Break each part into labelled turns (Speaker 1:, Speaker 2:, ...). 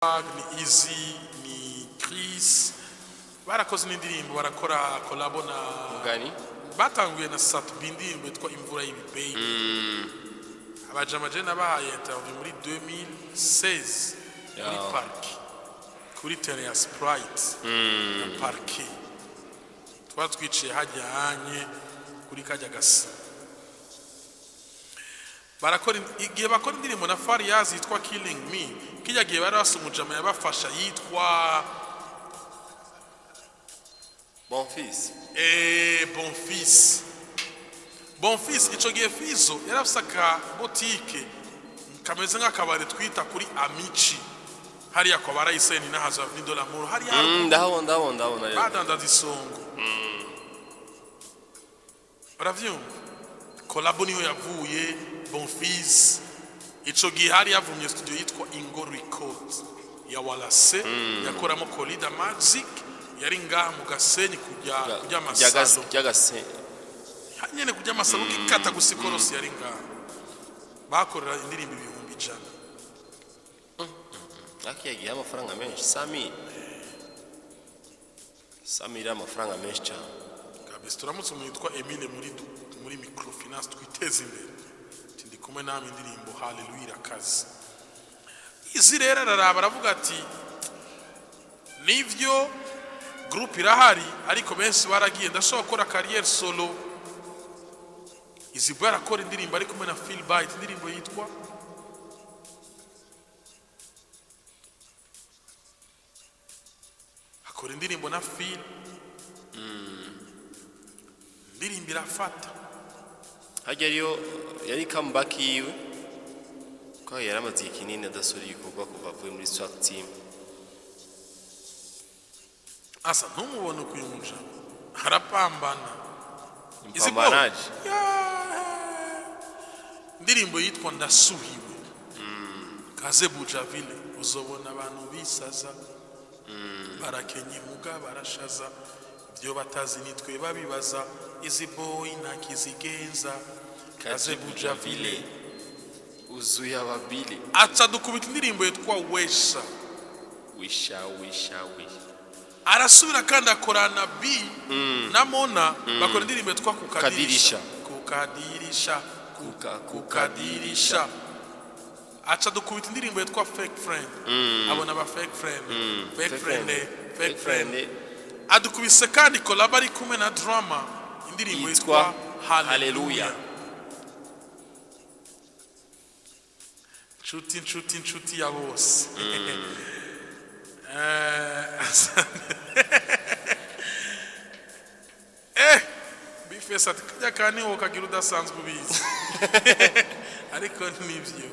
Speaker 1: Ni Easy, ni Chris, barakoze n'indirimbo, barakora collabo na
Speaker 2: Mugani.
Speaker 1: Batanguye na Sat-B, indirimbo yitwa Imvura y'Ibibeyi. Abajama je nabahaye interview muri 2016 muri park, kuri terrain ya Sprite ya parke. Twari twiciye hajyanye kuri kajya gasa barakora igihe bakora indirimbo na Fariaz yitwa Killing Me. Kijya gihe bari basa umujama yabafasha yitwa
Speaker 2: Bon Fils.
Speaker 1: Bonfils, Bonfils. Ico gihe Fizo yari afise aka botike kameze nk'akabari twita kuri Amici, hariya kwa Barayiseni n'ahazu Avenue de l'Amour hariya haruguru.
Speaker 2: Ndahabona, ndabona, ndabona rero.
Speaker 1: Badandaza isongo, uravyumva? Collabo niho yavuye. Bonfils ico gihe hari yavumye studio yitwa Ingo Records ya Walase, yakoramo Colida Magic, yari ngaha mu Gasenyi kujya kujya amasalo.
Speaker 2: Ryagase.
Speaker 1: Nyene kujya amasalo, ukikata gusa ikorosi, yari ngaha bakorera indirimbo 100,000.
Speaker 2: Ariko yagiye amafaranga menshi, sami sami iri amafaranga menshi cyane.
Speaker 1: Kabisa. Turamutse umuntu yitwa Emile muri microfinance twiteze imbere. Ati ndi kumwe namwe, indirimbo Haleluya irakaze. Izi rero araraba aravuga ati nivyo, groupe irahari ariko benshi baragiye, ndashobora gukora carrière solo. Izi bwo arakora indirimbo ari kumwe na Phil Bite, indirimbo yitwa akora indirimbo na Phil, indirimbo irafata.
Speaker 2: Hajya ariyo yari comeback yiwe, ko yari amaze igihe kinini adasura igikorwa kuva avuye muri Swag Team.
Speaker 1: Asa ntumubone uko uyu mujama arapambana. Izi bwo
Speaker 2: Impambanaje.
Speaker 1: Yeah. Indirimbo yitwa Ndasuhiwe, kaze Bujavile, uzobona abantu bisaza barakenye muga barashaza, ibyo batazi nitwe babibaza. Izi boy ntakizigenza, kaze Bujavile.
Speaker 2: Uzuye ababili.
Speaker 1: Aca dukubita indirimbo yitwa Wesha.
Speaker 2: Wisha wisha wisha.
Speaker 1: Arasubira kandi akorana B na Mona, bakora indirimbo yitwa Kukadirisha.
Speaker 2: Kukadirisha.
Speaker 1: Kukadirisha.
Speaker 2: Kukadirisha.
Speaker 1: Kukadirisha. Aca dukubita indirimbo yitwa Fake Friend, abona ba fake friend, fake friend, fake friend. Adukubise kandi collab ari kumwe na Drama, indirimbo
Speaker 2: yitwa
Speaker 1: yitwa Hallelujah.
Speaker 2: Hallelujah.
Speaker 1: Nshuti, nshuti, nshuti ya bose. Bifesi ati kajya ka niwo kagira udasanzwe ubizi, ariko nibyo,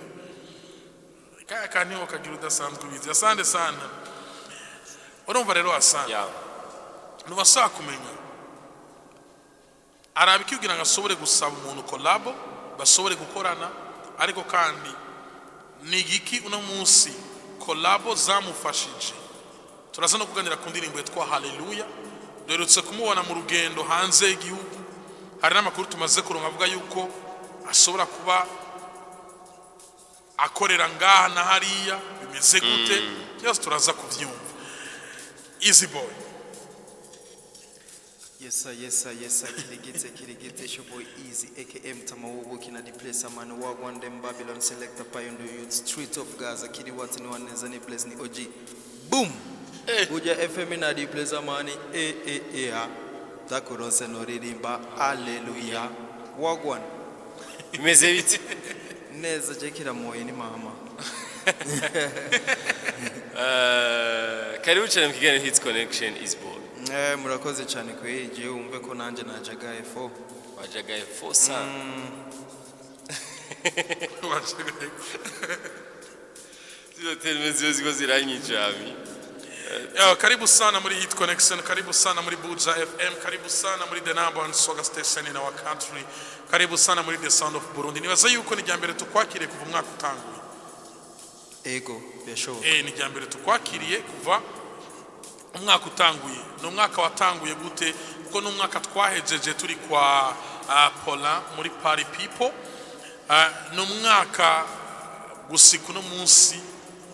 Speaker 1: kaya ka niwo kagira udasanzwe ubizi. Asante sana. Urumva rero, asante. Ntubasaba kumenya araba ikibwira ngo ashobore gusaba umuntu collabo bashobore gukorana, ariko kandi ni igiki uno munsi collabo zamufashije? Turaza no kuganira ku ndirimbo yitwa Haleluya. Duherutse kumubona mu rugendo hanze y'igihugu, hari n'amakuru tumaze kuronka avuga yuko ashobora kuba akorera ngaha na hariya. Bimeze gute? Byose turaza kubyumva. Easy Boy.
Speaker 3: Yes sir, yes sir, yes sir. Kirigitse, kirigitse, it's your boy Easy, aka Mtama Wubuki na the place, man. Wagwan them Babylon selector, Pioneer Youth, Street of Gaza, Kidi Watson, one Zani place ni OG. Boom! Buja FM in the place, man. Eh, eh, eh, ah. Takuronse no ririmba, hallelujah. Wagwan.
Speaker 2: Bimeze bite?
Speaker 3: Neza jekira moyo ni mama.
Speaker 2: Karibu cyane mu kiganiro Hits Connection, Easy Boy.
Speaker 3: Murakoze cyane kweri, jewe wumve ko nanje najaga efo.
Speaker 2: Wajagaye fosa.
Speaker 1: Wajagaye.
Speaker 2: Zino terme ziba ziko ziranyicami.
Speaker 1: Yo, karibu sana muri Hit Connection, karibu sana muri Buja FM, karibu sana muri the number one soga station in our country, karibu sana muri The Sound of Burundi. Nibaza yuko ni mbere tukwakiriye kuva umwaka utanguye.
Speaker 3: Ego, birashoboka.
Speaker 1: Ni mbere tukwakiriye kuva umwaka utanguye. Ni umwaka watanguye gute? Kuko ni umwaka twahejeje turi kwa Paulin muri Party People. Ni umwaka gusika uno munsi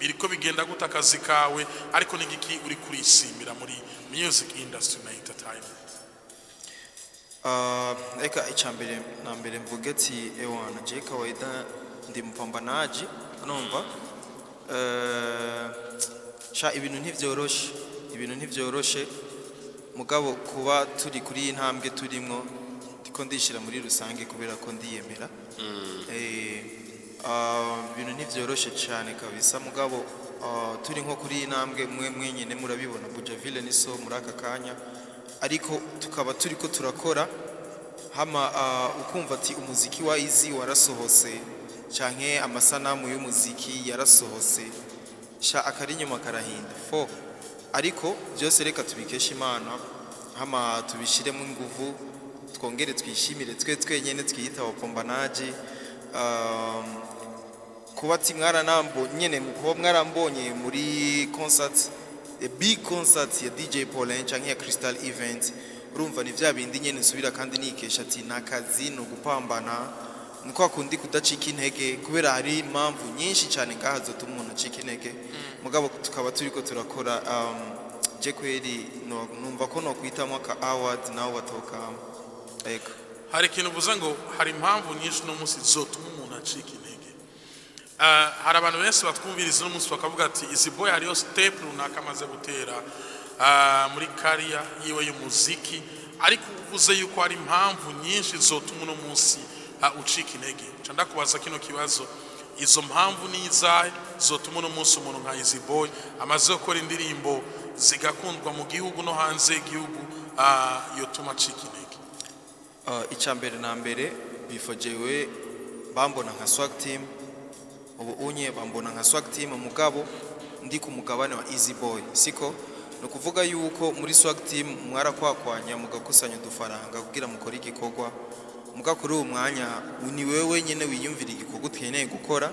Speaker 1: Biriko bigenda gute akazi kawe? Ariko ni igiki uri kurisimira muri music industry na entertainment?
Speaker 3: Eka icambere na mbere mvuge ati ewana, je kawaida ndi mpambanaji, urumva. Sha, ibintu ntivyoroshe, ibintu ntivyoroshe, mugabo kuba turi kuri iyi ntambwe turimwo, ndiko ndishira muri rusange kubera ko ndiyemera. Ibintu ntivyoroshe cyane kabisa, mugabo turi nko kuri iyi ntambwe, mwe mwenyine murabibona, Bujaville niso muri aka kanya, ariko tukaba turiko turakora hama ukumva ati umuziki wa Easy warasohose canke amasanamu y'umuziki yarasohose, sha, akari inyuma karahinda fo. Ariko byose reka tubikeshe Imana, hama tubishiremo inguvu, twongere twishimire twe twenyene twiyita abapombanaji. Kuba ati mwaranambo nyene, mu kuba mwarambonye muri concert, a big concert ya DJ Paulin canke ya Crystal Event, urumva ni vya bindi nyene nsubira kandi nikesha ati nakazi no gupambana, ni kwa kundi kudacika intege, kubera hari impamvu nyinshi cyane ngaha zotuma umuntu acika intege, mugabo tukaba turiko turakora. Je kweri numva ko nokwitamo aka award nawe batokama, ego.
Speaker 1: Hari ikintu uvuze ngo hari impamvu nyinshi uno munsi zotuma umuntu acika intege. Hari abantu benshi batwumviriza uno munsi bakavuga ati Easy Boy hariyo step runaka amaze gutera muri career yiwe y'umuziki, ariko uvuze yuko hari impamvu nyinshi zotuma uno munsi ucika intege. Nca ndakubaza kino kibazo: izo mpamvu ni izahe zotuma uno munsi umuntu nka Easy Boy amaze gukora indirimbo zigakundwa mu gihugu no hanze y'igihugu, yotuma acika intege?
Speaker 3: Icya mbere na mbere, before jewe bambona nka Swag Team, ubu unye bambona nka Swag Team, mugabo ndi ku mugabane wa Easy Boy. Siko ni ukuvuga yuko muri Swag Team mwarakwakwanya mugakusanya udufaranga kugira mukore igikorwa, muga kuri uwo mwanya ni wewe wenyine wiyumvira igikorwa ukeneye gukora.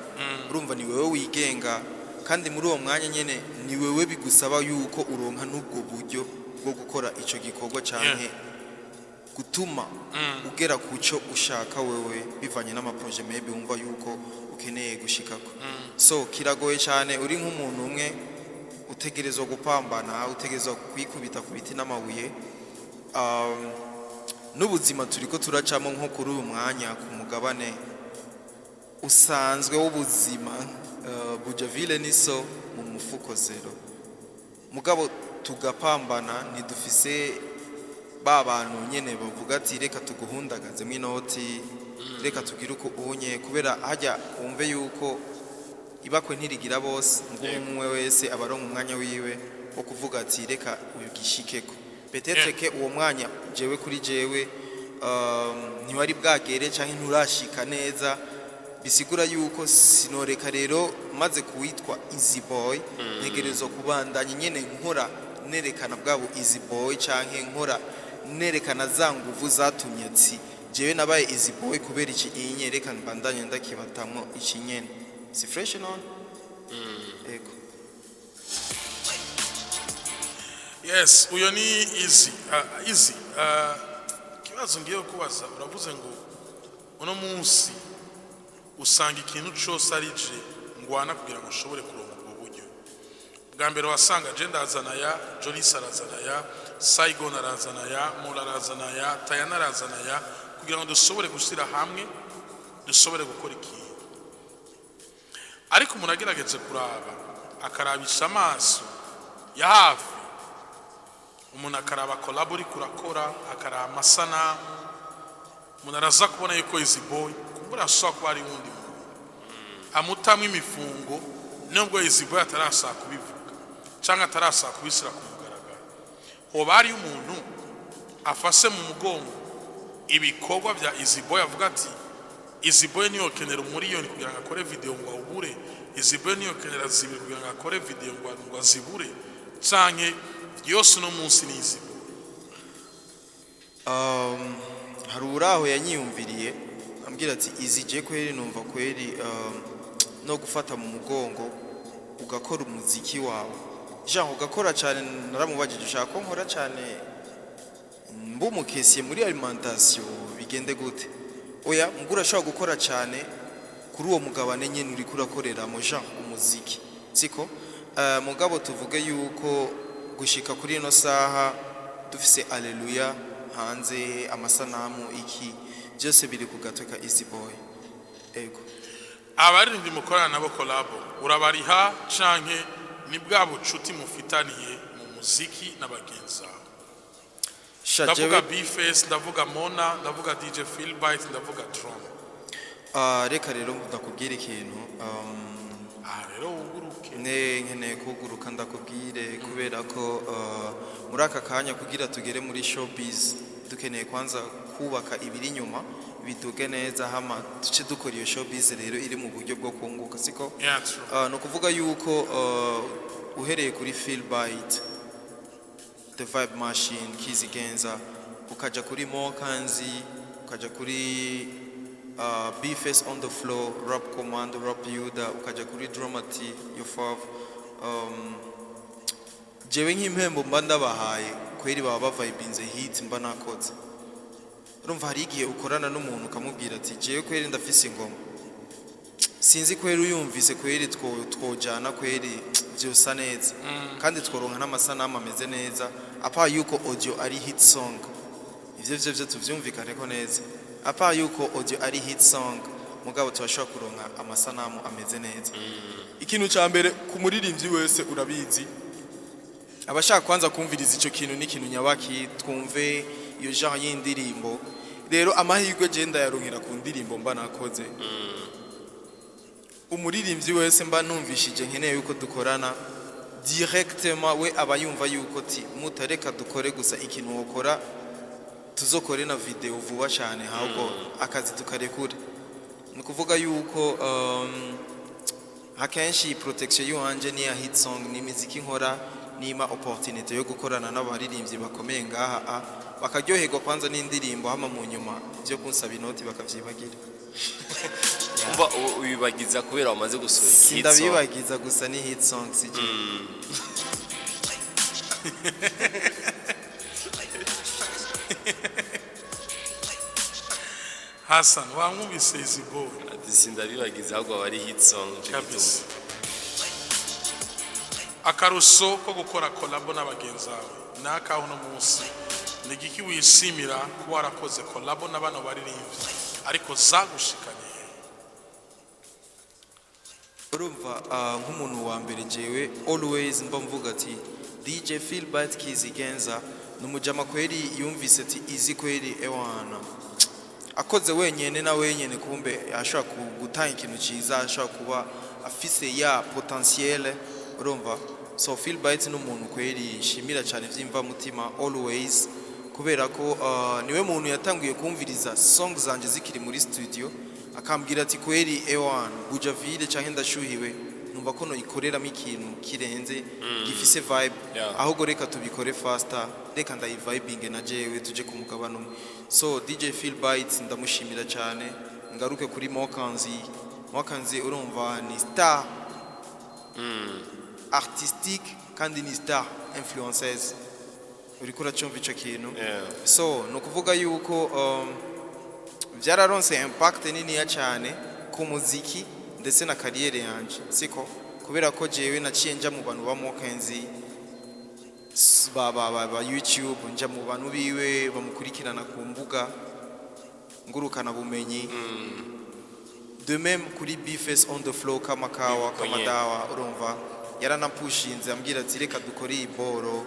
Speaker 3: Urumva ni wewe wigenga, kandi muri uwo mwanya nyene ni wewe bigusaba yuko uronka n'ubwo buryo bwo gukora ico gikorwa canke gutuma ugera ku cyo ushaka wewe, bivanye n'amaproje maybe wumva yuko ukeneye gushikako. So kiragoye cyane, uri nk'umuntu umwe utegerezwa gupambana, utegerezwa kwikubita ku biti n'amabuye. N'ubuzima turiko turacamo nko kuri uyu mwanya ku mugabane usanzwe w'ubuzima, Bujaville niso mu mufuko zero, mugabo tugapambana. Ntidufise ba bantu nyene bavuga ati reka tuguhundagazemo inoti, reka tugire uko unye, kubera hajya wumve yuko ibakwe ntirigira bose, ngo umwe wese aba aronka umwanya wiwe wo kuvuga ati reka ugishikeko. Peut-être que uwo mwanya jewe kuri jewe ntiwari bwagere canke nturashika neza, bisigura yuko sinoreka rero maze kuwitwa Easy Boy, ntegerezwa kubandanya nyene nkora, nerekana bwabo Easy Boy, canke nkora nerekana za nguvu zatumye ati jewe nabaye Easy Boy kubera iki inye, reka mbandanye ndakibatamwo iki nyene, si fresh none? Ego.
Speaker 1: Yes, uyo ni Easy. Easy, ikibazo ngiye kubaza, uravuze ngo uno munsi usanga ikintu cyose ari je ngwana kugira ngo ushobore kuronka ubwo buryo. Bwa mbere wasanga je ndazana ya Jolis, arazana ya Saigon, arazana ya Mura, arazana ya Tayana, arazana ya, kugira ngo dushobore gushyira hamwe dushobore gukora ikintu. Ariko umuntu agerageje kuraba, akarabisha amaso ya hafi, umuntu akaraba collabo uriko urakora, akaraba amasanamu, umuntu araza kubona yuko Easy Boy kumbura ashobora kuba ari wundi muntu amutamwo imifungo, nubwo Easy Boy atarashaka kubivuga cyangwa atarashaka kubishyira ku mugaragaro. Hoba hariyo umuntu afashe mu mugongo ibikorwa bya Easy Boy, avuga ati Easy Boy niyo kenera umuriyoni kugira ngo akore video ngo awubure, Easy Boy niyo kenera zibiri kugira ngo akore video ngo azibure, canke byose uno munsi ni Easy Boy?
Speaker 3: Hari uraho yanyiyumviriye ambwira ati izi je kweri numva kweri no gufata mu mugongo ugakora umuziki wawe, jean ugakora cyane. Naramubajije ushaka ko nkora cyane mbumukesiye muri alimentation bigende gute? Oya, mbwo urashobora gukora cyane kuri uwo mugabane nyene uriko urakoreramo, jean umuziki. Siko? Mugabo tuvuge yuko gushika kuri ino saha dufise Alleluia hanze, amasanamu, iki byose biri ku gatwe ka Easy Boy. Ego.
Speaker 1: Abaririmbyi mukorana nabo collabo, urabariha canke ni bwa bucuti mufitaniye mu muziki n'abagenzi bawe?
Speaker 3: Sha,
Speaker 1: Ndavuga
Speaker 3: jewe
Speaker 1: Bface, ndavuga Mona, ndavuga DJ Philbite, ndavuga Drum.
Speaker 3: Ah, reka rero ndakubwira ikintu.
Speaker 1: Aha rero wuguruke.
Speaker 3: Ne nkeneye kuguruka ndakubwire, kubera ko muri aka kanya kugira tugere muri showbiz dukeneye kwanza kubaka ibiri inyuma biduge neza, hama duce dukora iyo showbiz rero iri mu buryo bwo kunguka, siko?
Speaker 1: Yeah, true.
Speaker 3: Ni ukuvuga yuko uhereye kuri Philbite, The Vibe Machine, Kizigenza, ukaja kuri Mokanzi, ukaja kuri Bface on the Floor, Rap Commando, Rap Yuda, ukaja kuri Dramati, your fav, jewe nk'impembo mba ndabahaye kweri baba bavibinze hit mba nakoze. Urumva hari igihe ukorana n'umuntu ukamubwira ati: "Jewe kweri ndafise ingoma, sinzi kweri uyumvise kweri twojana kweri vyosa neza kandi tworonka n'amasanamu ameze neza, apa yuko audio ari hit song." Ivyo vyo tuvyumvikaneko neza, apa yuko audio ari hit song, mugabo turashobora kuronka amasanamu ameze neza. Ikintu ca mbere ku muririmbyi wese, urabizi, abashaka kwanza kumviriza ico kintu n'ikintu nyabaki, twumve iyo genre y'indirimbo. Rero amahirwe je ndayaronkera ku ndirimbo mba nakoze. Umuririmbyi wese mba numvishije nkeneye yuko dukorana directement, we aba yumva yuko ti mutareka dukore gusa ikintu wokora, tuzokore na video vuba cyane, ahubwo akazi tukarekure. Ni ukuvuga yuko akenshi protection y'uwanje ni ya hit song, ni imiziki nkora nima opportunity yo gukorana n'abaririmbyi bakomeye ngaha bakaryoherwa kwanza n'indirimbo, hama mu nyuma byo kunsaba inoti bakavyibagira.
Speaker 2: Umva, ubibagiza kubera wamaze gusohora hit song.
Speaker 3: Sindabibagiza, gusa ni hit song sije.
Speaker 1: Hassan, wamwumvise Easy Boy?
Speaker 2: Ati sindabibagiza, ahubwo aba ari hit song nico
Speaker 1: Kabisa.
Speaker 2: gituma.
Speaker 1: Akaruso ko gukora collabo n'abagenzi bawe ni akaho uno munsi? Ni igiki wishimira kuba warakoze collabo na bano baririmbyi ariko zagushikanye he?
Speaker 3: Urumva, nk'umuntu wa mbere jewe always mba mvuga ati DJ Philbert Kizigenza ni umujama kweri, yumvise ati izi kweri ewana akoze wenyene na wenyene, kumbe ashobora gutanga ikintu ciza, ashobora kuba afise ya potentiel, urumva. So Philbert ni umuntu kweri nshimira cyane vy'imvamutima always, kubera ko niwe muntu yatanguye kumviriza song zanje zikiri muri studio, akambwira ati: "Kweri ewana Bujaville canke ndashuhiwe, numva ko noyikoreramo ikintu kirenze gifise vibe, ahubwo reka tubikore faster, reka ndayivibinge na jewe tuje ku mugabane umwe." So DJ Philbite ndamushimira cyane. Ngaruke kuri Mokanzi. Mokanzi, urumva, ni star artistique kandi ni star influenceuse, uriko uracumva ico kintu?
Speaker 2: Yeah.
Speaker 3: So ni ukuvuga yuko byararonse impact niniya cyane ku muziki ndetse na carrière yanje, siko? Kubera ko jewe naciye nja mu bantu ba Mokenzi ba YouTube, nja mu bantu biwe bamukurikirana ku mbuga ngurukana bumenyi, de même kuri Bface on the Floor, kamakawa
Speaker 2: Bikonye.
Speaker 3: kamadawa. Urumva, yaranapushinze ambwira ati: "Reka dukore iyi boro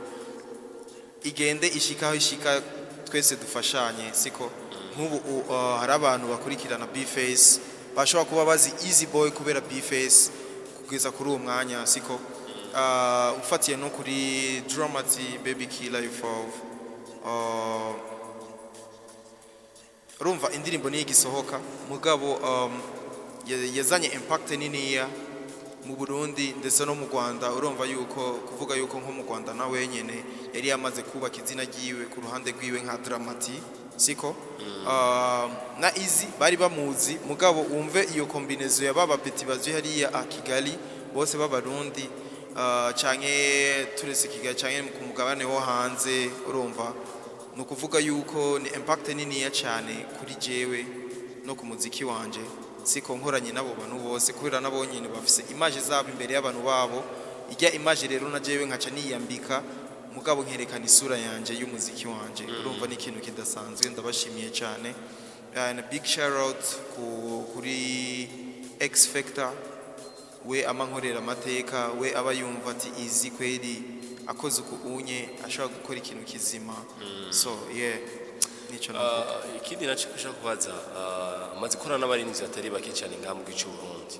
Speaker 3: igende ishika aho ishika, twese dufashanye," siko? Nk'ubu hari abantu bakurikirana Bface bashobora kuba bazi Easy Boy kubera Bface kugeza kuri uwo mwanya, siko? Ufatiye no kuri Dramati, Baby Killer, Ifov, urumva indirimbo niyo igisohoka, mugabo yazanye impact niniya mu Burundi ndetse no mu Rwanda. Urumva yuko kuvuga yuko nko mu Rwanda na wenyene yari yamaze kubaka izina ryiwe ku ruhande rwiwe nka Dramati, siko? Na Easy bari bamuzi, mugabo wumve iyo combinaison ya baba petit bazwi hariya a Kigali bose b'Abarundi, canke turetse Kigali canke ku mugabane wo hanze, urumva ni ukuvuga yuko ni impact niniya cyane kuri jewe no ku muziki wanje. Siko nkoranye nabo bantu bose, kubera nabo nyene bafise image zabo imbere y'abantu babo. Ijya image rero na jewe nkaca niyambika, mugabo nkerekana isura yanje y'umuziki wanje. Urumva ni ikintu kidasanzwe, ndabashimiye cyane. And a big shout out kuri X Factor, we ama nkorera amateka, we aba yumva ati Easy kweri akoze uku unye ashobora gukora ikintu kizima. So yeah, nico navuga.
Speaker 2: Ikindi naco ushaka kubaza, amaze gukorana n'abaririmbyi batari bake cyane ngaha mu gihugu cy'u Burundi.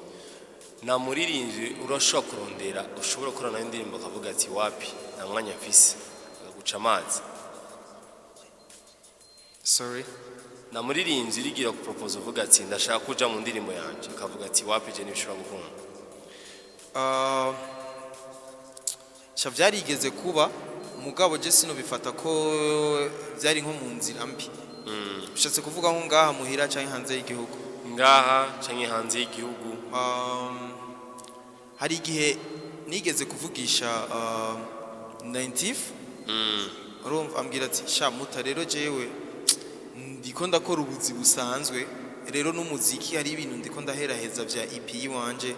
Speaker 2: Nta muririmbyi urashobora kurondera, ushobora gukorana nawe indirimbo, akavuga ati wapi, nta mwanya mfise, akaguca amazi?
Speaker 3: Sorry?
Speaker 2: Nta muririmbyi urigira kupropose uvuga ati ndashaka kuja mu ndirimbo yanje, akavuga ati wapi, je ntibishobora gukunda?
Speaker 3: Sha, vyarigeze kuba, mugabo je sinobifata ko byari nko mu nzira mbi. Bishatse kuvuga nko ngaha muhira canke hanze y'igihugu?
Speaker 2: Ngaha canke hanze y'igihugu.
Speaker 3: Hari igihe nigeze kuvugisha 90, urumva ambwira ati sha muta, rero jewe ndiko ndakora ubuzi busanzwe, rero n'umuziki hari ibintu ndiko ndaheraheza vya EP yiwanje,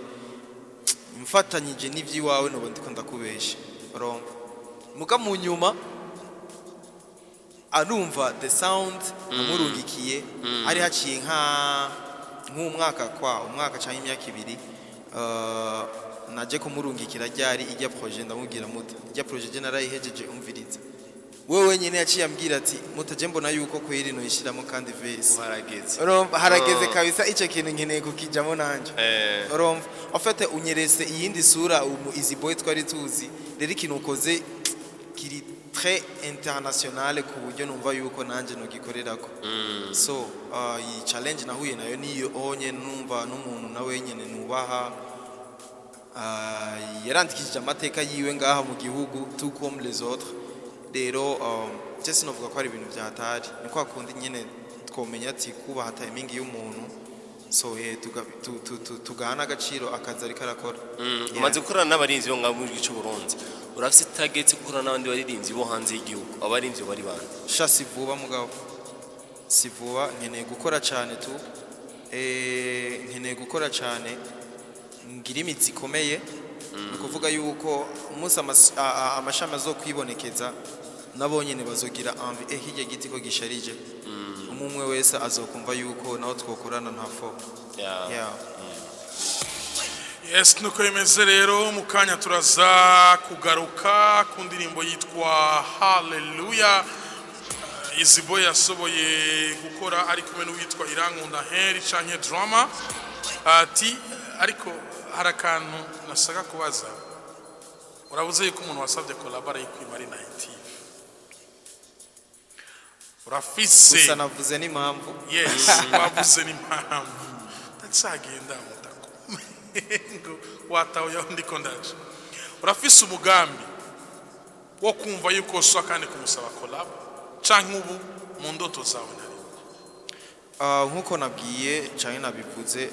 Speaker 3: mfatanyije n'ivy'iwawe noba ndiko ndakubesha. Urumva, muga mu nyuma arumva the sound namurungikiye, hari haciye nk'umwaka kwa umwaka cyangwa imyaka 2, naje kumurungikira ryari ijya projet, ndamubwira muta, ijya projet je narayihejeje, umviriza. Wewe wenyine yaciye ambwira ati muta, je mbona yuko kweri noyishiramo kandi verse.
Speaker 2: Harageze.
Speaker 3: Urumva harageze kabisa, icyo kintu nkeneye kukijamo nanje. Urumva, en fait unyeretse iyindi sura umu Easy Boy twari tuzi. Rero ikintu ukoze kiri très international, ku buryo numva yuko nanje nogikorerako. So iyi challenge nahuye nayo niyo onye numva n'umuntu nawe nyene nubaha, yarandikishije amateka yiwe ngaha mu gihugu, tout comme les autres. Rero je sinovuga ko ari ibintu vyahatari, ni kwa kundi nyene twomenya ati kubaha timing y'umuntu. So tugahana agaciro akazi ariko arakora. Yeah.
Speaker 2: Umaze gukorana n'abaririmbyi bo ngaha mu gihugu cy'u Burundi, urafise target yo gukorana n'abandi baririmbyi bo hanze y'igihugu? Abaririmbyi bari bande?
Speaker 3: Sha, si vuba, mugabo si vuba, nkeneye gukora cyane tu, nkeneye gukora cyane ngira imizi ikomeye. Ni ukuvuga yuko umunsi amashami azokwibonekeza, nabo nyene bazogira envie, hirya giti ko gisharije, umwe umwe wese azokumva yuko naho twokorana nta fo. Yeah.
Speaker 1: Yes, nuko bimeze rero. Mu kanya turaza kugaruka ku ndirimbo yitwa Haleluya Easy Boy yasoboye gukora ari kumwe n'uwitwa Irankunda Henry canke Drama ati. Ariko hari akantu nasaga kubaza. Urabuze yuko umuntu wasabye collab arayikwima ari 90, urafise
Speaker 3: Gusa navuze n'impamvu.
Speaker 1: Yes, wavuze n'impamvu. Ndacyagenda mutako ngo watawe yaho ndiko ndaje. Urafise umugambi wo kumva yuko uswa kandi kumusaba collab, canke ubu mu ndoto zawe ntari?
Speaker 3: Nkuko nabwiye canke nabivuze,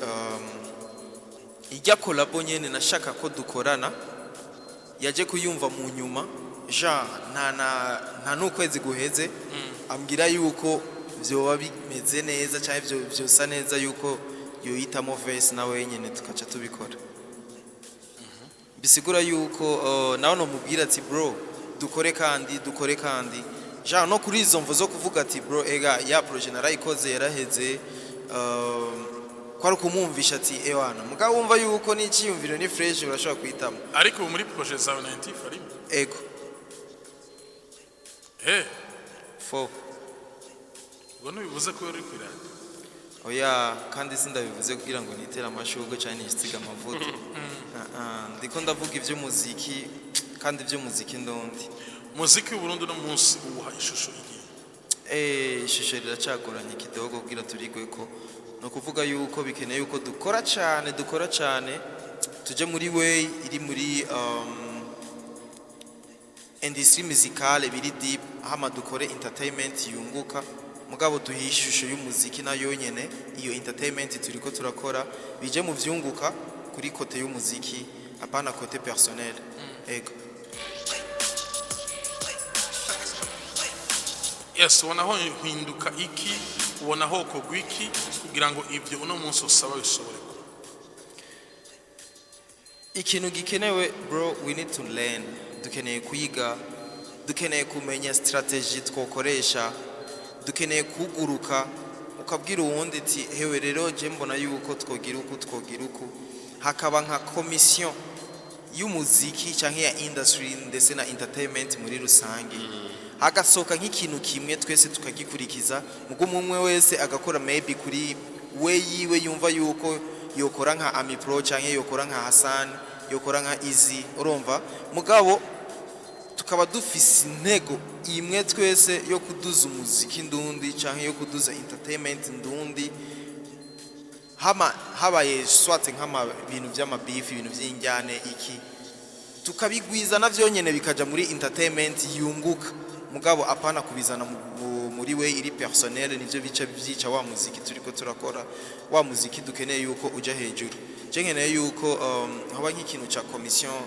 Speaker 3: ijya collabo nyene nashaka ko dukorana, yaje kuyumva mu nyuma, ja nta n'ukwezi guheze, ambwira yuko vyoba bimeze neza canke vyosa neza yuko yoyitamo verse nawe nyene tukaca tubikora. Bisigura yuko nawe nomubwira ati bro, dukore kandi dukore kandi, ja no kuri izo mvo zo kuvuga ati bro, ega ya projet narayikoze yaraheze, kwari kumwumvisha ati ewana, mugabo wumva yuko n'iciyumviro ni fresh, urashobora kuhitamo.
Speaker 1: Ariko ubu muri projet zawe 90 arimo?
Speaker 3: Ego. Fo.
Speaker 1: Ubwo ntibivuze ko uri kwirata?
Speaker 3: Oya, kandi sindabivuze kugira ngo nitere amashurwe cyangwa nisiga amavuta. Ah, ah, ndiko ndavuga iby'umuziki kandi iby'umuziki ndondi.
Speaker 1: Muziki w'Uburundi uno munsi uwuha ishusho igihe?
Speaker 3: Ishusho riracagoranye kidogo kugira turigwe ko, ni ukuvuga yuko bikeneye yuko dukora cyane, dukora cyane, tuje muri way iri muri industrie musicale biri deep, hama dukore entertainment yunguka, mugabo duhe ishusho y'umuziki nayo nyene. Iyo entertainment turiko turakora bije mu vyunguka kuri côté y'umuziki, apana côté personnel. Ego.
Speaker 1: Yes, ubona aho hinduka iki Ubona hokorwa iki kugira ngo ivyo uno munsi usaba bishobore kuba?
Speaker 3: Ikintu gikenewe, bro, we need to learn. Dukeneye kwiga, dukeneye kumenya strategy twokoresha, dukeneye kuguruka ukabwira uwundi ati: "Hewe rero, je mbona yuko twogira uku, twogira uku." Hakaba nka commission y'umuziki cyangwa ya industry, ndetse na entertainment muri rusange, hagasohoka nk'ikintu kimwe twese tukagikurikiza, mugo umwe wese agakora maybe kuri we yiwe yumva yuko yokora nka Ami Pro, cyangwa yokora nka Hassan, yokora nka Easy, urumva? Mugabo tukaba dufise intego imwe twese yo kuduza umuziki ndundi cyangwa yo kuduza entertainment ndundi. Hama habaye soit nk'ama bintu by'amabifu, ibintu by'injyane, iki, tukabigwiza navyo nyene bikaja muri entertainment yunguka, mugabo apana kubizana muri we iri personnel. Nivyo bica byica wa muziki turiko turakora, wa muziki dukeneye yuko uja hejuru. Je nkeneye yuko haba nk'ikintu ca commission,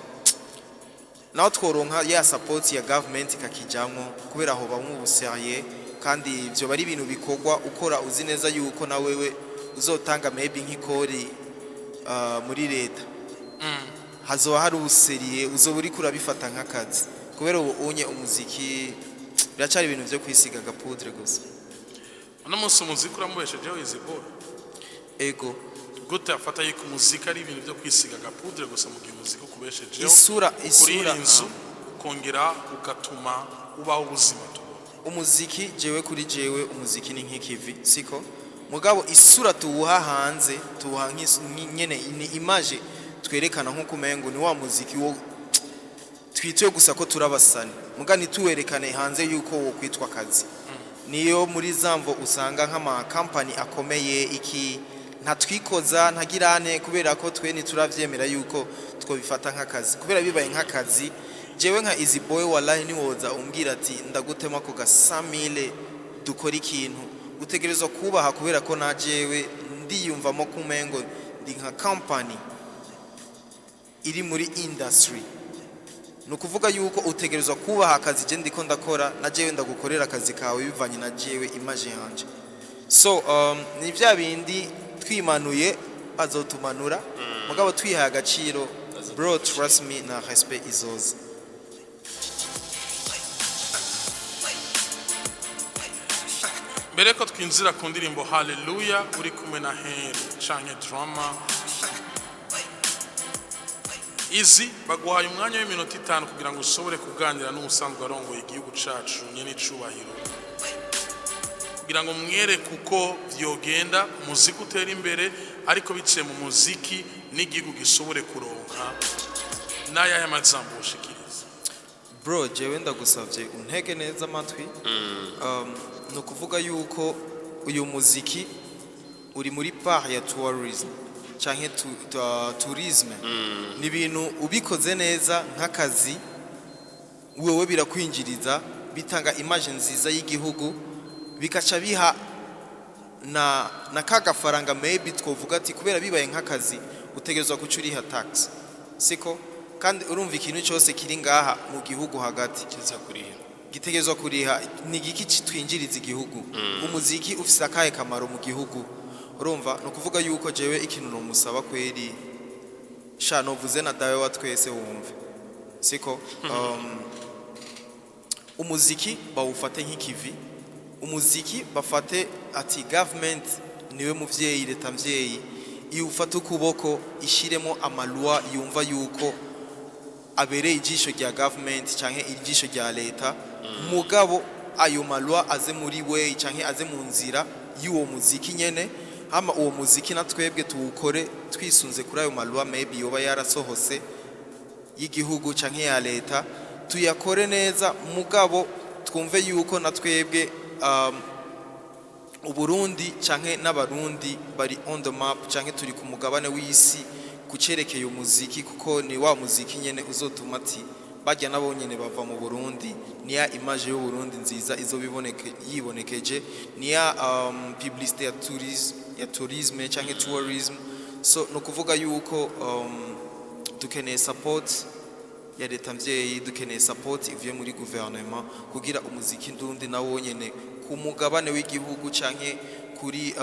Speaker 3: naho tworonka ya support ya government ikakijamwo, kubera aho bamwe ubu sérieux, kandi ivyo bari ibintu bikorwa ukora uzi neza yuko na wewe uzotanga maybe nk'ikori muri leta. Hazoba hari ubu sérieux, uzoba uriko urabifata nk'akazi, kubera ubu unye umuziki biracari ibintu vyo kwisiga agapudre gusa.
Speaker 1: Uno munsi umuziki uramubeshejeho, Easy Boy?
Speaker 3: Ego.
Speaker 1: Gute afata yuko umuziki ari ibintu byo kwisiga agapudre gusa, mu gihe umuziki ukubeshejeho,
Speaker 3: Isura
Speaker 1: ukurira
Speaker 3: isura
Speaker 1: inzu, ukongera ugatuma ubaho ubuzima tubona?
Speaker 3: Umuziki jewe, kuri jewe umuziki ni nk'ikivi, siko? Mugabo isura tuwuha hanze, tuwuha nyene ni image twerekana, nk'uko umengo ni wa muziki wo twitwe gusa ko turabasani, muga ntituwerekane hanze yuko wo kwitwa akazi. Niyo muri zamvo usanga nk'ama company akomeye iki ntatwikoza ntagirane, kubera ko twe ntituravyemera yuko twobifata nk'akazi. Kubera bibaye nk'akazi, jewe nka Easy Boy, wallahi niwoza umbwira ati: "Ndagutema ku gasamile dukora ikintu", utegerezwa kubaha, kubera ko na jewe ndiyumvamo kumengo ndi nka company iri muri industry. Ni ukuvuga yuko utegerezwa kubaha akazi je ndiko ndakora, na jewe ndagukorera akazi kawe bivanye na jewe image yanje. So ni vya bindi twimanuye bazotumanura, mugabo twihaye agaciro, bro, trust me, na respect izoza.
Speaker 1: Mbere ko twinjira ku ndirimbo Haleluya uri kumwe na Heri canke Drama, Izi baguhaye umwanya w'iminota 5 kugira ngo ushobore kuganira n'umusanzwe arongoye igihugu cacu nyene icubahiro, kugira ngo mwereke uko vyogenda umuziki utera imbere, ariko biciye mu muziki n'igihugu gishobore kuronka, n'ayahe majambo ushikiriza?
Speaker 3: Bro, jewe ndagusavye untege neza amatwi. Ni ukuvuga yuko uyu muziki uri muri part ya tourism canke tourisme. Ni ibintu ubikoze neza nk'akazi wewe birakwinjiriza, bitanga image nziza y'igihugu, bikaca biha na kagafaranga maybe twovuga ati kubera bibaye nk'akazi utegerezwa kuca uriha tax, siko? Kandi urumva ikintu cyose kiri ngaha mu gihugu hagati
Speaker 2: kiza kuriha.
Speaker 3: Gitegerezwa kuriha. Ni igiki kitwinjiriza igihugu? Umuziki ufise akahe kamaro mu gihugu? Urumva, ni ukuvuga yuko jewe ikintu nomusaba kweri, sha, novuze na dawe wa twese wumve, siko? Umuziki bawufate nk'ikivi, umuziki bafate ati government niwe muvyeyi, leta mvyeyi iwufate ukuboko, ishiremo amalwa yumva yuko abereye ijisho rya government canke ijisho rya leta. Mugabo ayo malwa aze muri way canke aze mu nzira y'uwo muziki nyene, hama uwo muziki na twebwe tuwukore twisunze kuri ayo malwa maybe yoba yarasohose y'igihugu canke ya leta, tuyakore neza. Mugabo twumve yuko na twebwe Uburundi canke n'Abarundi bari on the map, canke turi ku mugabane w'isi kucerekeye umuziki, kuko ni wa muziki nyene uzotuma ati bajya nabo nyene bava mu Burundi, niya image y'u Burundi nziza izobiboneke yibonekeje, niya publicité ya tourisme canke tourism. So no kuvuga yuko dukeneye support ya leta mvyeyi, dukeneye support ivuye muri gouvernement kugira umuziki ndundi nawo nyene ku mugabane w'igihugu canke kuri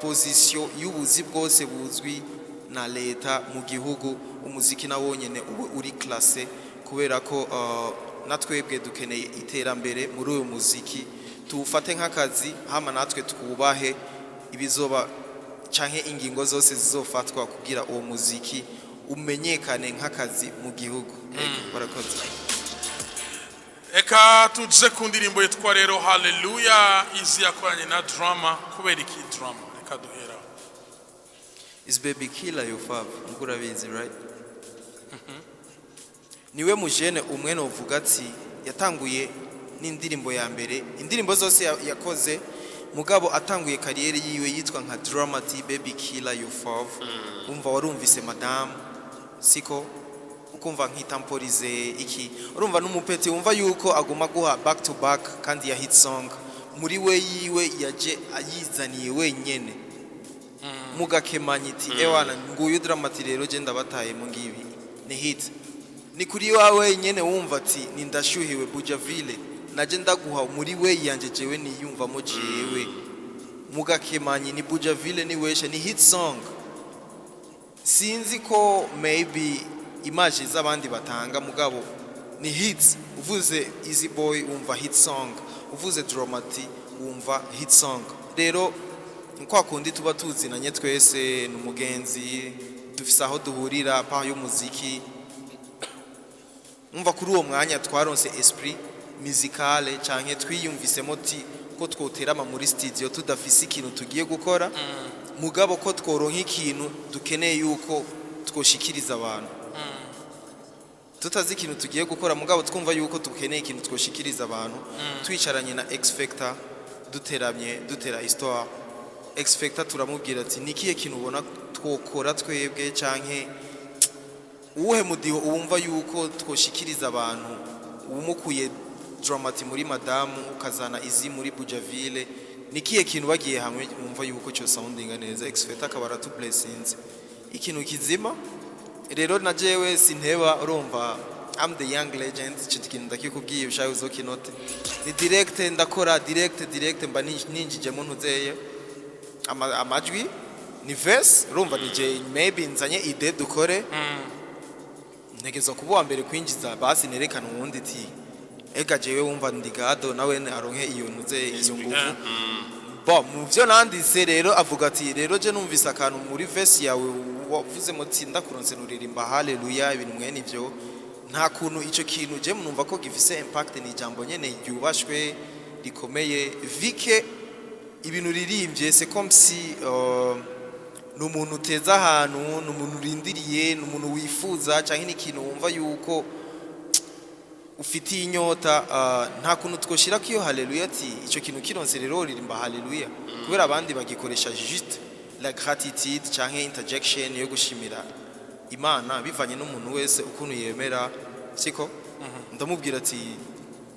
Speaker 3: position y'ubuzi bwose buzwi na leta mu gihugu. Umuziki na wonyene ube uri classé, kubera ko natwebwe dukeneye iterambere muri uyu muziki. Tuwufate nk'akazi, hama natwe twubahe ibizoba canke ingingo zose zizofatwa kugira uwo muziki umenyekane nk'akazi mu gihugu. Ego, barakoze.
Speaker 1: Reka tuze ku ndirimbo yitwa rero Haleluya, izi yakoranye na Drama. Kubera iki Drama? Reka duhera.
Speaker 3: Is Baby Killer your fav? Nkuko urabizi, right? Niwe mujene umwe novuga ati yatanguye n'indirimbo ya mbere, indirimbo zose yakoze, mugabo atanguye carrière yiwe yitwa nka Drama T Baby Killer your fav. Umva, warumvise madame, siko? Ukumva nkitamporize iki, urumva n'umupeti wumva yuko aguma guha back to back, kandi ya hit song muri we yiwe yaje ayizaniye wenyene mugakemanya iti: "Ewana, nguyu Dramati rero, je ndabataye mu ngibi." Ni hit, ni kuri wa wenyene wumva ati ni ndashyuhiwe Bujaville, naje ndaguha muri we yanje, jewe niyumvamo jewe mugakemanyi ni Bujaville, ni weshe, ni hit song. Sinzi ko maybe image z'abandi batanga, mugabo ni hits. Uvuze Easy Boy wumva hit song, uvuze Dramati wumva hit song. Rero ni kwa kundi tuba tuzinanye twese, ni umugenzi, dufise aho duhurira pa y'umuziki. Umva, kuri uwo mwanya twaronse esprit musicale canke twiyumvisemo ti ko twoterama muri studio tudafise ikintu tugiye gukora, mugabo ko tworonka ikintu dukeneye yuko twoshikiriza abantu, tutazi ikintu tugiye gukora, mugabo twumva yuko dukeneye ikintu twoshikiriza abantu. Twicaranye na X Factor, duteramye, dutera histoire, X Factor turamubwira ati: "Ni ikihe kintu ubona twokora twebwe, canke uwuhe mudiho uwumva yuko twoshikiriza abantu, umukuye Dramati muri madamu, ukazana izi muri Bujaville, ni kihe kintu bagiye hamwe wumva yuko cyo soundinga neza?" X Factor akaba aratublessinze ikintu kizima. Rero na jewe sinteba, urumva, I'm the young legend. Icyo kintu ndakikubwiye, ushaye uzokinote, ni direct, ndakora direct direct, mba ninjijemo ntuzeye amajwi ni verse. Urumva ni je maybe nzanye idée dukore, ntegerezwa kuba uwa mbere kwinjiza, basi nerekana uwundi ati: "Ega jewe wumva ndi gado nawe aronke iyo ntuze, iyo nguvu." Bo mu byo nanditse rero avuga ati: "Rero je numvise akantu muri verse yawe wavuze muti ndakuronse nuririmba haleluya, ibintu mwene ivyo. Nta kuntu ico kintu je numva ko gifise impact, ni ijambo nyene ryubashwe rikomeye vike ibintu uririmbye, c'est comme si ni umuntu uteza ahantu, ni umuntu urindiriye, ni umuntu wifuza, cyangwa ni ikintu wumva yuko ufitiye inyota. Nta kuntu twoshyira ko iyo haleluya, ati icyo kintu kironse rero uririmba haleluya, kubera abandi bagikoresha juste la gratitude cyangwa interjection yo gushimira Imana, bivanye n'umuntu wese ukuntu yemera, siko?" Ndamubwira ati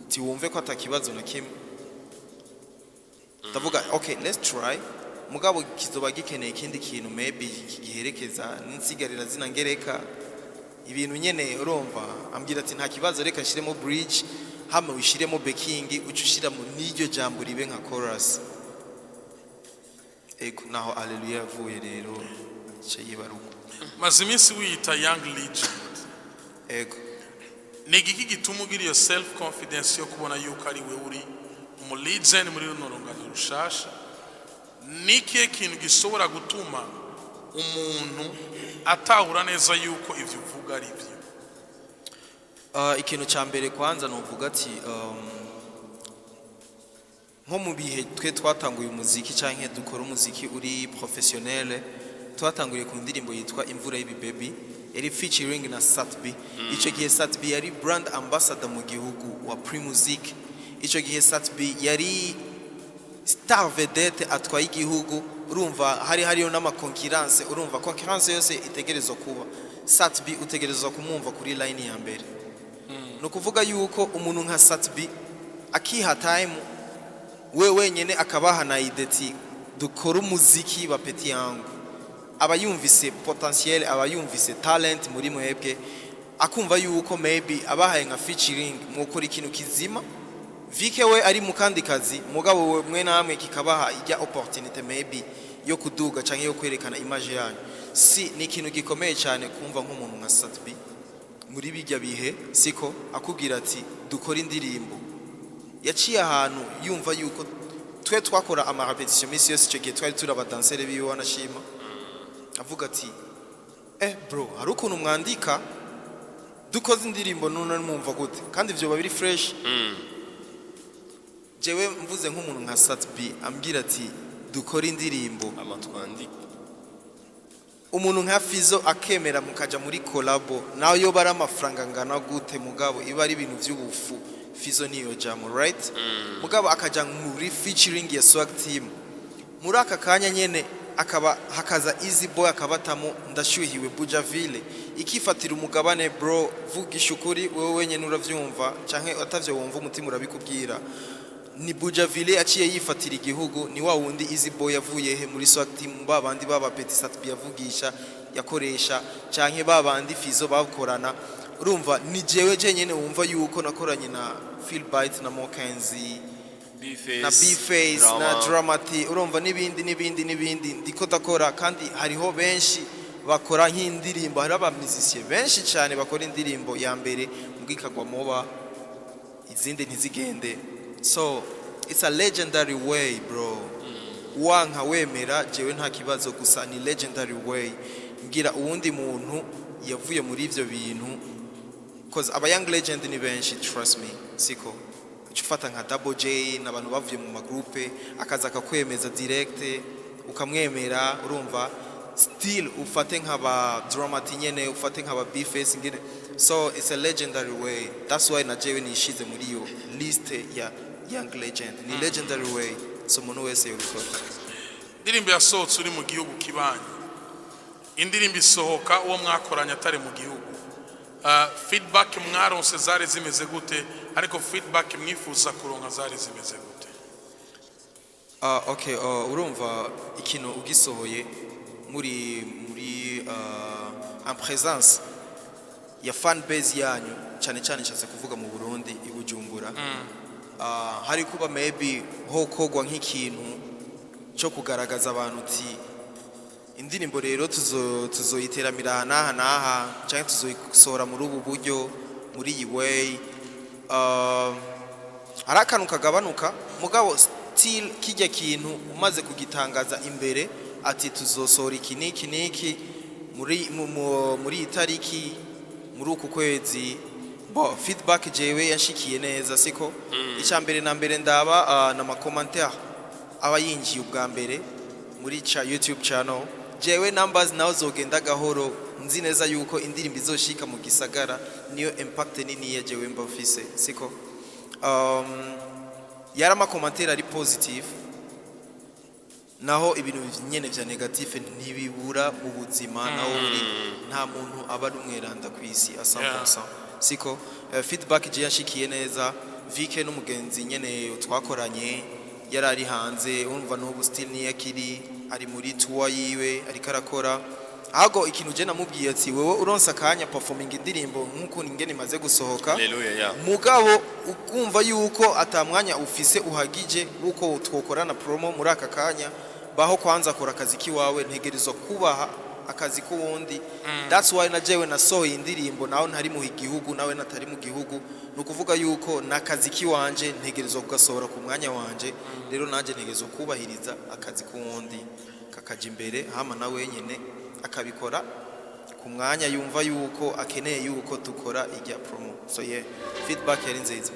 Speaker 3: tiwumve ko atakibazo na kimwe. Ndavuga: "Okay, let's try, mugabo kizoba gikeneye ikindi kintu maybe kigiherekeza n'insigarira zina ngereka ibintu nyene." Urumva, ambwira ati: "Nta kibazo, reka nshiremo bridge, hama wishiremo backing, uce ushira mu n'iryo jambo ribe nka chorus." Ego, naho Haleluya yavuye rero, ice yibaruka.
Speaker 1: Maze iminsi wiyita young legend.
Speaker 3: Ego.
Speaker 1: Ni igiki gituma ugira iyo self confidence yo kubona yuko ari we uri umu legend muri runo rungano rushasha? Ni ikihe kintu gishobora gutuma umuntu atahura neza yuko ibyo uvuga ari byo?
Speaker 3: Ikintu cya mbere kwanza nuvuga ati nko mu bihe twe twatanguye umuziki canke dukora umuziki uri professionnel, twatanguriye ku ndirimbo yitwa Imvura y'Ibibebi, yari featuring na Satbi. Ico gihe Satbi yari brand ambassador mu gihugu wa Primusic. Ico gihe Satbi yari star vedette atwaye igihugu. Urumva hari hariyo n'ama concurrence. Urumva concurrence yose itegerezwa kuba, Satbi utegerezwa kumwumva kuri line ya mbere. Ni ukuvuga yuko umuntu nka Satbi akiha time we wenyene, akabaha na idée ati: "Dukore umuziki ba petit yangu", aba yumvise potentiel, aba yumvise talent muri mwebwe, akumva yuko maybe abahaye nka featuring mwokora ikintu kizima. Vike we ari mu kandi kazi, mugabo we mwe namwe kikabaha ijya opportunity maybe yo kuduga canke yo kwerekana image yanyu. Si ni ikintu gikomeye cyane kumva nk'umuntu nka Sat-B muri bijya bihe, siko, akubwira ati dukore indirimbo. Yaciye ahantu yumva yuko twe twakora ama répétition misi yose. Icyo gihe twari turi abadansere biwe, wanashima avuga ati: "Eh bro, hari ukuntu mwandika dukoze indirimbo, none mwumva gute?" Kandi ivyo biri fresh. Jewe mvuze nk'umuntu nka Sat-B ambwira ati dukore indirimbo,
Speaker 2: ama twandike,
Speaker 3: umuntu nka Fizo akemera mukaja muri collabo, nawe yo bari amafaranga angana gute, mugabo iba ari ibintu by'ubufu, Fizo niyo jamo, right? Mugabo akaja muri featuring ya Swag Team muri aka kanya nyene, akaba hakaza Easy Boy akabatamo Ndashyuhiwe, Bujaville ikifatira umugabane. Bro, vugisha ukuri, wewe wenyene uravyumva canke atavyo wumva, umutima urabikubwira. Ni Bujaville aciye yifatira igihugu. Ni wa wundi Easy Boy yavuye he? Muri Swag Team, ba bandi baba Petit Sat-B yavugisha yakoresha, canke ba bandi Fizo bakorana. Urumva ni jewe jenyene wumva yuko nakoranye na Phil Bite na Mokenzi na B-Face na Dramati, urumva, n'ibindi n'ibindi n'ibindi ndiko ndakora. Kandi hariho benshi bakora nk'indirimbo, hariho aba musiciens benshi cyane bakora indirimbo ya mbere mbwikagwa moba, izindi ntizigende. So it's a legendary way, bro. Wanka wemera, jewe nta kibazo, gusa ni legendary way. Ngira uwundi muntu yavuye muri ivyo bintu, cause aba young legend ni benshi, trust me, siko? Uca ufata nka Double J n'abantu bavuye mu magroupe, akaza akakwemeza direct, ukamwemera. Urumva, still ufate nk'aba Dramati nyene, ufate nk'aba B-Face ngene. So it's a legendary way. That's why na jewe nishize muri iyo liste ya young legend. Ni legendary way, so umuntu wese yobikora.
Speaker 1: Indirimbo yasohotse uri mu gihugu kibanyi, indirimbo isohoka uwo mwakoranye atari mu gihugu. Feedback mwaronse zari zimeze gute? Ariko feedback mwifuza kuronka zari zimeze gute?
Speaker 3: Okay, urumva ikintu ugisohoye muri en présence ya fan base yanyu, cyane cyane nshatse kuvuga mu Burundi, i Bujumbura, hari kuba maybe ho kogwa nk'ikintu cyo kugaragaza abantu uti indirimbo rero tuzoyiteramira aha n'aha n'aha, cyangwa tuzoyisohora muri ubu buryo, muri iyi way. Hari akantu kagabanuka, mugabo still kijya kintu umaze kugitangaza imbere ati tuzosohora iki n'iki n'iki muri iyi tariki, muri uku kwezi. Bo feedback jewe yanshikiye neza, siko? Icya mbere na mbere ndaba na commentaire aba yinjiye ubwa mbere muri cha YouTube channel. Jewe numbers naho zogenda gahoro, nzi neza yuko indirimbo izoshika mu gisagara, niyo impact nini ya jewe mba mfise, siko? Yari ama commentaire ari positive, naho ibintu nyene vya négatif ntibibura mu buzima, naho uri nta muntu aba ari umweranda ku isi a 100%, siko? Feedback je yanshikiye neza. Vike n'umugenzi nyene twakoranye, yari ari hanze, urumva n'ubu still niyo akiri, ari muri tour yiwe ariko arakora. Ahubwo ikintu je namubwiye ati wewe uronse akanya, performing indirimbo nk'uko ingene imaze gusohoka.
Speaker 2: Haleluya, ya.
Speaker 3: Mugabo ukumva yuko ata mwanya ufise uhagije wuko twokorana promo muri aka kanya, baho kwanza akora akazi kiwawe. Ntegerezwa kubaha akazi k'uwundi. That's why na jewe nasohoye indirimbo nawe ntari mu gihugu, nawe natari mu gihugu. Ni ukuvuga yuko n'akazi kiwanje ntegerezwa kugasohora ku mwanya wanje. Rero nanjye ntegerezwa kubahiriza akazi k'uwundi kakaja imbere, hama na wenyene akabikora ku mwanya yumva yuko akeneye yuko dukora ijya promo. So yeah, feedback yari nziza.